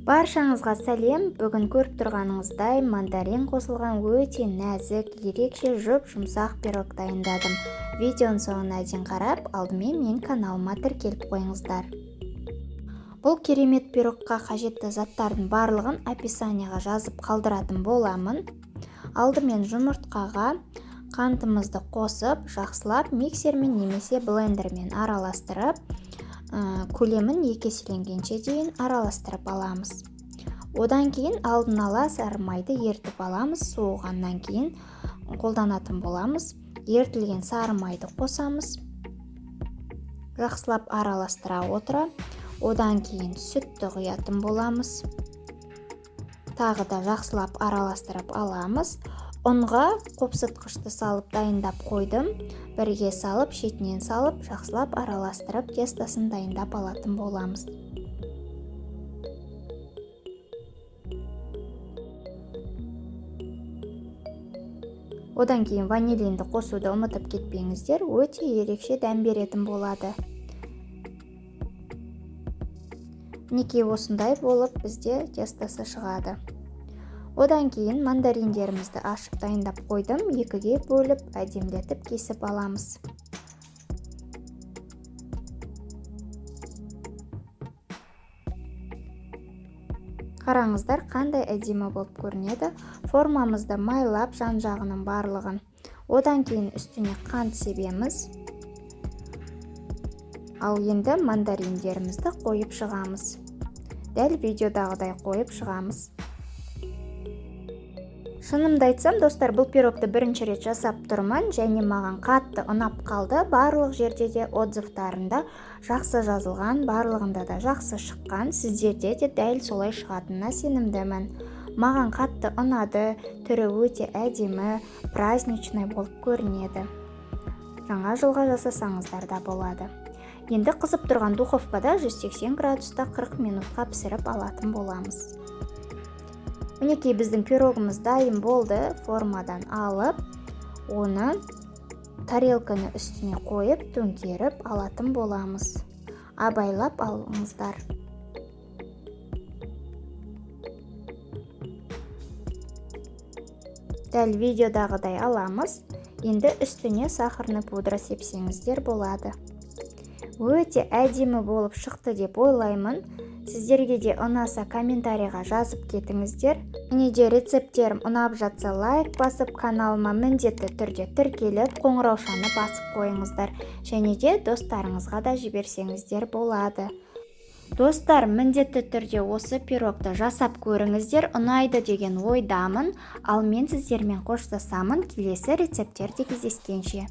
Баршаңызға сәлем. Бүгін көріп тұрғаныңыздай мандарин қосылған өте нәзік, ерекше жұп-жұмсақ пирог дайындадым. Видеоның соңына дейін қарап, алдымен мен каналыма тіркеліп қойыңыздар. Бұл керемет пирогқа қажетті заттардың барлығын описанияға жазып қалдыратын боламын. Алдымен жұмыртқаға қантымызды қосып, жақсылап миксермен немесе блендермен араластырып, көлемін екі еселенгенше дейін араластырып аламыз. Одан кейін алдын ала сары майды ерітіп аламыз. Суығаннан кейін қолданатын боламыз. Ерітілген сары майды қосамыз. Жақсылап араластыра отыра, одан кейін сүтті құятын боламыз. Тағы да жақсылап араластырып аламыз. Ұнға қопсытқышты салып дайындап қойдым. Бірге салып, шетінен салып, жақсылап араластырып, тестосын дайындап алатын боламыз. Одан кейін ванилинді қосуды ұмытып кетпеңіздер, өте ерекше дәм беретін болады. Мінекей осындай болып бізде тестосы шығады. Одан кейін мандариндерімізді ашып дайындап қойдым. Екіге бөліп, әдемілетіп кесіп аламыз. Қараңыздар, қандай әдемі болып көрінеді. Формамызды майлап, жан-жағының барлығын. Одан кейін үстіне қант себеміз. Ал енді мандариндерімізді қойып шығамыз. Дәл видеодағыдай қойып шығамыз. Шынымды айтсам, достар, бұл пирогты бірінші рет жасап тұрмын және маған қатты ұнап қалды. Барлық жерде де отзывтарында жақсы жазылған, барлығында да жақсы шыққан. Сіздерде де дәл солай шығатынына сенімдімін. Маған қатты ұнады, түрі өте әдемі, праздничный болып көрінеді. Жаңа жылға жасасаңыздар да болады. Енді қызып тұрған духовкада 180 градуста 40 минутқа пісіріп алатын боламыз. Мінекей біздің пирогымыз дайын болды. Формадан алып, оны тарелканы үстіне қойып, төңкеріп алатын боламыз. Абайлап алыңыздар. Дәл видеодағыдай аламыз. Енді үстіне сахарный пудра сепсеңіздер болады. Өте әдемі болып шықты деп ойлаймын. Сіздерге де ұнаса комментарийға жазып кетіңіздер. Және де рецепттерім ұнап жатса лайк басып, каналыма міндетті түрде тіркеліп, қоңыраушаны басып қойыңыздар. Және де достарыңызға да жіберсеңіздер болады. Достар, міндетті түрде осы пирогты жасап көріңіздер, ұнайды деген ойдамын. Ал мен сіздермен қоштасамын, келесі рецепттерде кездескенше.